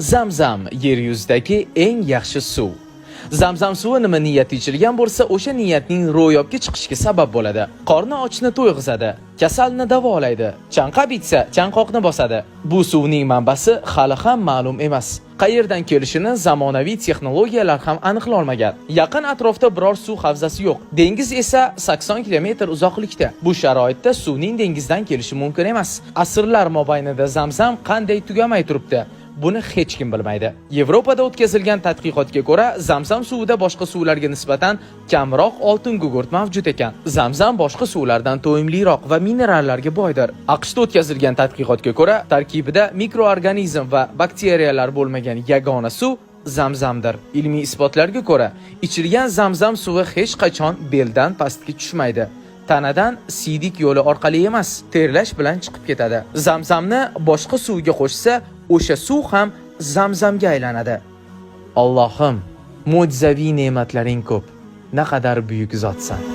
Zamzam yer yuzidagi eng yaxshi suv. Zamzam suvi nima niyatda ichilgan bo'lsa, o'sha niyatning ro'yobga chiqishiga sabab bo'ladi. Qorni ochni to'yg'izadi, kasalni davolaydi, chanqab ichsa, chanqoqni bosadi. Bu suvning manbasi hali ham ma'lum emas. Qayerdan kelishini zamonaviy texnologiyalar ham aniqlolmagan. Yaqin atrofda biror suv havzasi yo'q. Dengiz esa 80 kilometr uzoqlikda. Bu sharoitda suvning dengizdan kelishi mumkin emas. Asrlar mobaynida Zamzam qanday tugamay turibdi? Buni hech kim bilmaydi. Yevropada o'tkazilgan tadqiqotga ko'ra, Zamzam suvida boshqa suvlarga nisbatan kamroq oltin gugurt mavjud ekan. Zamzam boshqa suvlardan to'yimliroq va minerallarga boydir. AQShda o'tkazilgan tadqiqotga ko'ra, tarkibida mikroorganizm va bakteriyalar bo'lmagan yagona suv Zamzamdir. Ilmiy isbotlarga ko'ra, ichilgan Zamzam suvi hech qachon beldan pastga tushmaydi. Tanadan siydik yo'li orqali emas, terlash bilan chiqib ketadi. Zamzamni boshqa suvga qo'shsa, o'sha suv ham Zamzamga aylanadi. Allohim, mo'jizaviy ne'matlaring ko'p. Naqadar buyuk zotsan.